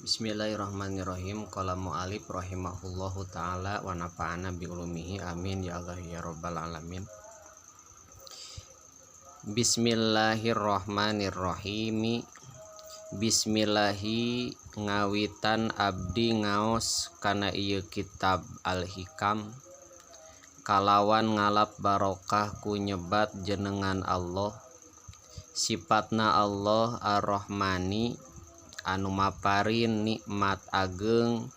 Bismillahirrahmanirrahim. Qala mu'alif rahimahullahu taala wa nafa'ana bi ulumihi, amin ya Allah ya rabbal alamin. Bismillahirrahmanirrahim. Bismillahi ngawitan abdi ngaos kana ieu kitab Al-Hikam kalawan ngalap barokah ku nyebat jenengan Allah, sifatna Allah Ar-Rahmani anu maparin nikmat ageng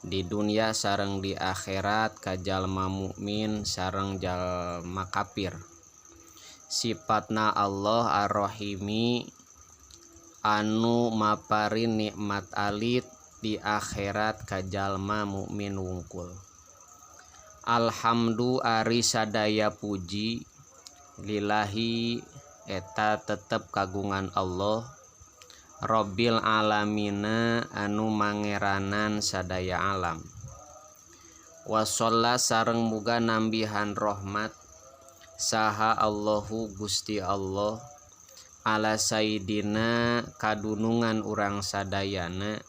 di dunia sareng di akhirat ka jalma mukmin sareng jalma kafir, sifatna Allah Ar-Rahimi anu maparin nikmat alit di akhirat ka jalma mukmin wungkul. Alhamdu ari sadaya puji lillahi eta tetep kagungan Allah Robbil alamina anu mangeranan sadaya alam. Wasolla sareng muga nambihan rahmat saha Allahu Gusti Allah ala sayidina kadunungan urang sadayana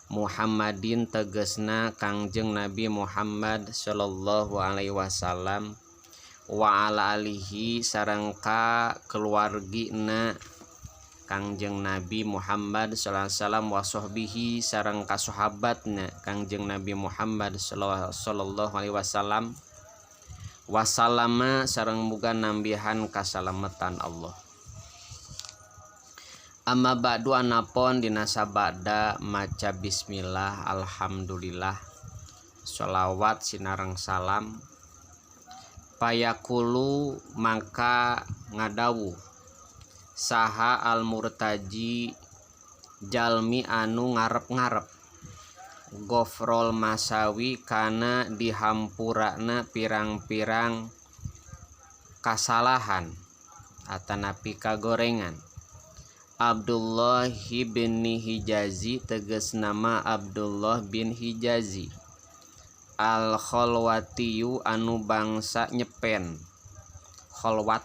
Muhammadin tegesna Kangjeng Nabi Muhammad sallallahu alaihi wasallam wa ala alihi sareng ka keluargina Kangjeng Nabi Muhammad sallallahu alaihi wasallam wa sahbihi sareng ka sahabatna Kangjeng Nabi Muhammad sallallahu alaihi wasallam wasallama sareng muga nambihan kasalametan Allah. Amma ba'du, anapon dina sabada maca bismillah, alhamdulillah, sholawat sinareng salam, payaqulu maka ngadawuh saha al murtaji jalmi anu ngarep-ngarep ghofrol masawi kana dihampurana pirang-pirang kasalahan atanapi kagorengan, Abdullah bin Hijazi teges nama Abdullah bin Hijazi al Kholwatiyu anu bangsa nyepen kholwat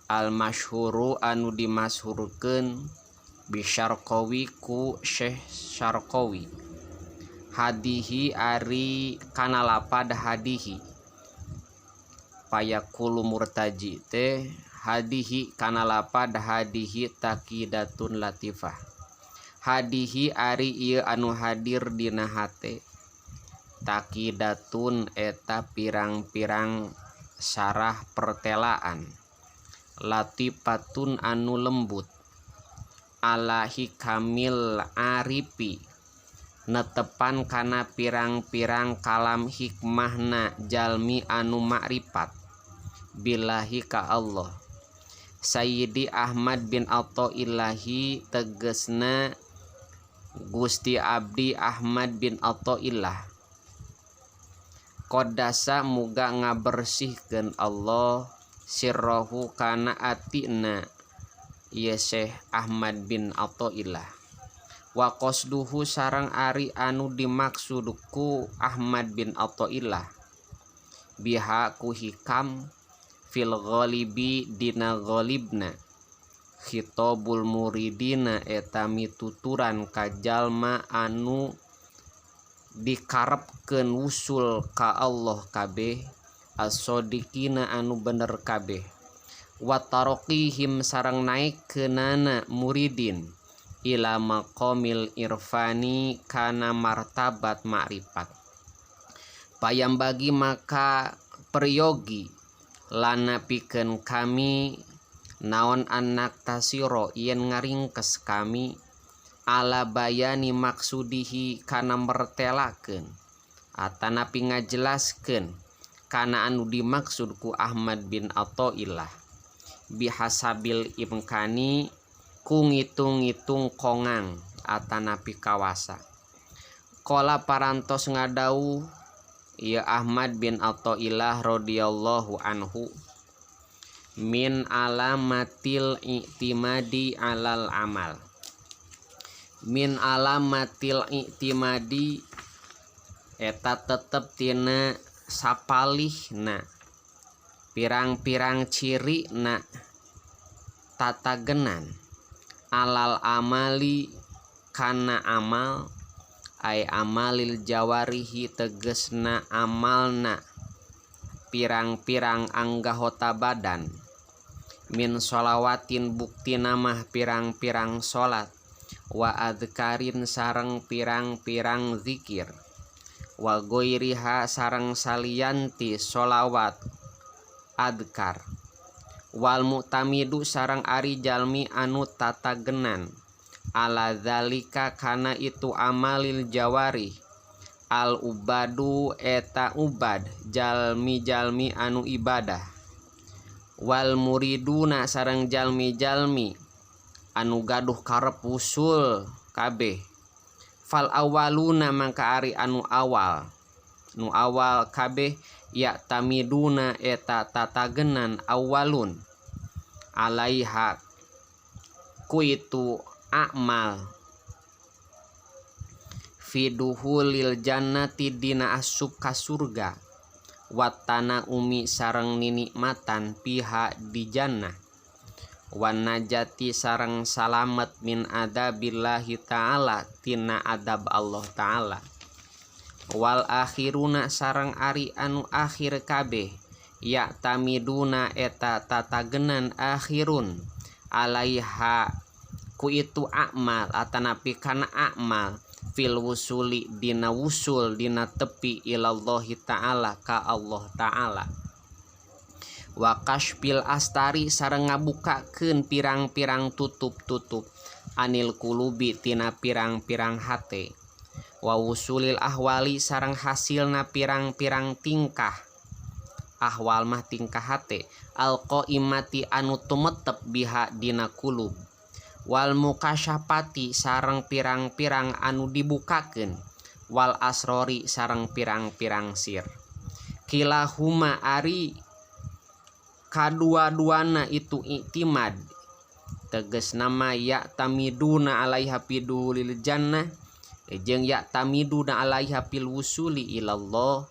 al masyhuru anu dimasyhurkeun bisyarqawi ku Syekh Syarqawi. Hadihi ari kana lapad hadihi, payaqulu murtaji teh hadihi kana lapad hadihi taqidatun latifah. Hadihi ari ieu anu hadir dina hate taqidatun eta pirang-pirang sarah pertelaan latifatun anu lembut ala hikamil arifi netepan kana pirang-pirang kalam hikmahna jalmi anu makrifat billahi ka Allah, Sayyidi Ahmad bin Athoillahi tegesna Gusti Abdi Ahmad bin Athoillah. Qaddasa muga ngabersihkeun Allah sirrohu kana atina ieu Syekh Ahmad bin Athoillah wa qasduhu sareng ari anu dimaksud ku Ahmad bin Athoillah biha ku hikam fil ghalibi dina ghalibna khitabul muridina eta mituturan ka jalma anu dikarepkeun wusul ka Allah kabeh as-sadiqina anu bener kabeh wa taraqihim sareng naekkeunana muridin ila maqamil irfani kana martabat makrifat. Payambagi maka peryogi lana pikeun kami naon an nakhtasiro yen ngaringkes kami ala bayani maksudihi kana mertelakeun atanapi ngajelaskeun kana anu dimaksud ku Ahmad bin Athoillah bihasabil imkani ku ngitung-ngitung kongang atanapi kawasa. Qala parantos ngadawuh ieu Ahmad bin Athoillah radhiyallahu anhu min alamatil i'timadi alal amal. Min alamatil i'timadi eta tetep tina sapalihna pirang-pirang ciri na tatagenan alal amali kana amal. Ay amalil jawarihi tegesna amalna pirang-pirang anggahota badan. Min sholawatin bukti namah pirang-pirang salat, wa adzkarin sareng pirang-pirang zikir, wa ghairiha sareng salianti sholawat adkar. Wal mu'tamidu sareng ari jalmi anu tatagenan ala zalika kana itu amalil jawarih. Al ubadu eta ubad jalmi-jalmi anu ibadah. Wal muriduna sareng jalmi-jalmi anu gaduh karep wusul kabeh. Fal awaluna mangka ari anu awal, nu awal kabeh ya tamiduna eta tatagenan awalun alaiha ku itu amal fiduhulil jannati dina asup ka surga, watana umi sareng ninikmatan piha di jannah, wan najati sareng salamet min adabillahi ta'ala tina adab Allah ta'ala. Wal akhiruna sareng ari anu akhir kabeh ya tamiduna eta tatagenan akhirun alaiha ku itu amal atanapi kana amal fil wusuli dina wusul dina tepi ilallahi ta'ala ka Allah ta'ala. Wa kasfil astari sareng ngabukakeun pirang-pirang tutup-tutup anil kulubi tina pirang-pirang hate. Wa wusulil ahwali sareng hasilna pirang-pirang tingkah, ahwal mah tingkah hate, alqaimati anu tumetep biha dina kulub. Wal mukasyafati sareng pirang-pirang anu dibukakeun, wal asrori sareng pirang-pirang sir. Kilahuma ari kadua-duana itu iktimad teges nama ya tamiduna alaiha pidulil jannah jeung ya tamiduna alaiha fil wusuli ilallah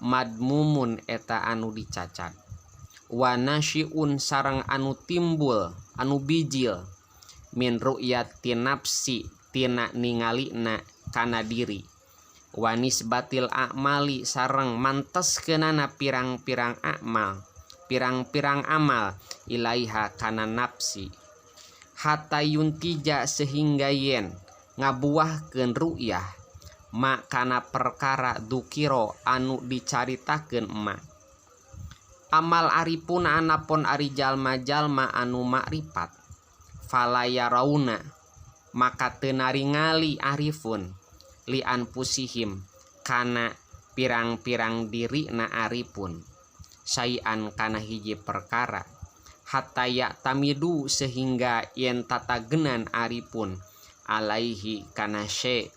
madmumun eta anu dicacat. Wa nasyiun sareng anu timbul anu bijil min ru'yati nafsi tina ningalina kana diri. Wa nisbatil a'mali sareng manteskeunana pirang-pirang amal, pirang-pirang amal ilaiha kana nafsi. Hatta yuntija sehingga yen ngabuahkeun ru'yah ma kana perkara dukiro anu dicaritakeun emak. Amal aripun anapun ari jalma-jalma anu makrifat fala yarauna maka teu naringali arifun li anfusihim kana pirang-pirang dirina arifun sayan kana hiji perkara hatta ya'tamidu sehingga yen tatagenan arifun alaihi kana syai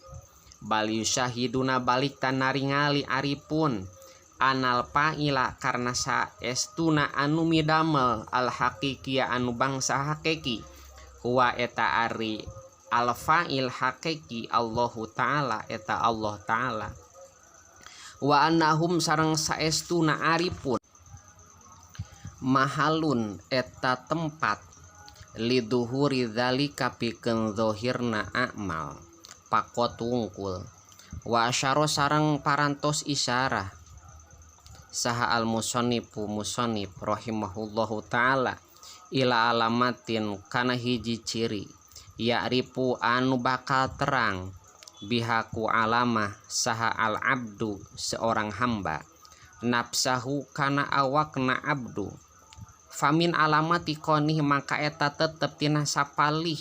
bal yusyahiduna balik tanaringali arifun anal fa'ila karena saestuna anu midamel al haqiqiyah anu bangsa hakiki huwa eta ari al fa'il hakiki Allahu ta'ala eta Allah ta'ala. Wa annahum sareng saestuna arifun mahalun eta tempat liduhuri dzalika pikeun zahirna amal pakot wungkul. Wa asyara sareng parantos isyarah saha al musannifu musannif rahimahullahu ta'ala ila alamatin kana hiji ciri ya'rifu anu bakal terang bihaku alamah saha al abdu seorang hamba nafsahu kana awakna abdu. Famin alamati konih maka eta tetep tina sapalih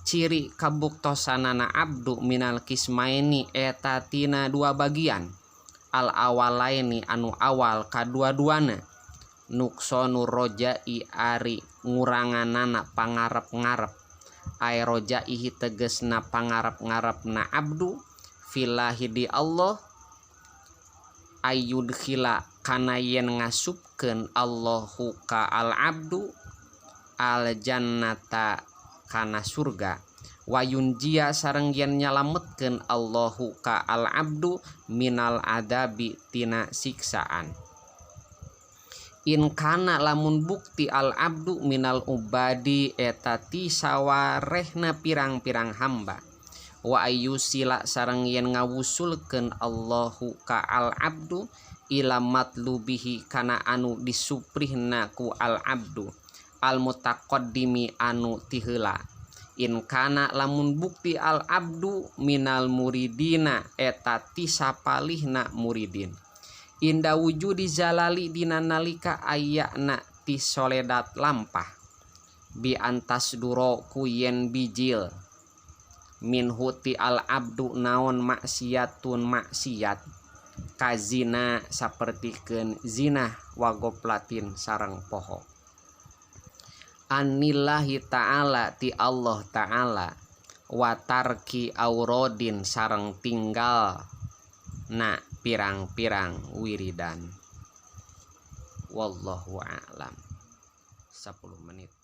ciri kabuktosanana abdu minal kismaini eta tina dua bagian al awalaini anu awal kadua-duana nuksonu rojai ari nguranganana pangarep-ngarep ay rojaihi tegesna pangarep-ngarepna abdu fillahi di Allah ayyudkhila kana yen ngasupkeun Allahu ka al abdu al jannata kana surga wayunjia sareng yen nyalametkeun Allahu ka al abdu minal adabi tina siksaan. In kana lamun bukti al abdu minal ubadi eta ti sawarehna pirang-pirang hamba Wa ayyusila sareng yen ngawusulkeun Allahu ka al abdu ila matlubihi kana anu disuprihna ku al abdu al mutaqaddimi anu tiheula. In kana lamun bukti al abdu minal muridina eta ti sapalihna muridin. Inda wujudi zalali dina nalika ayana ti soledat lampah bi antas duro ku yen bijil minhu ti al abdu naon maksiatun maksiat kazina sapertikeun zina wa goplatin sareng poho anillahi ta'ala ti Allah ta'ala wa tarki aurodin sareng tinggal na pirang-pirang wiridan. Wallahu a'lam. 10 menit.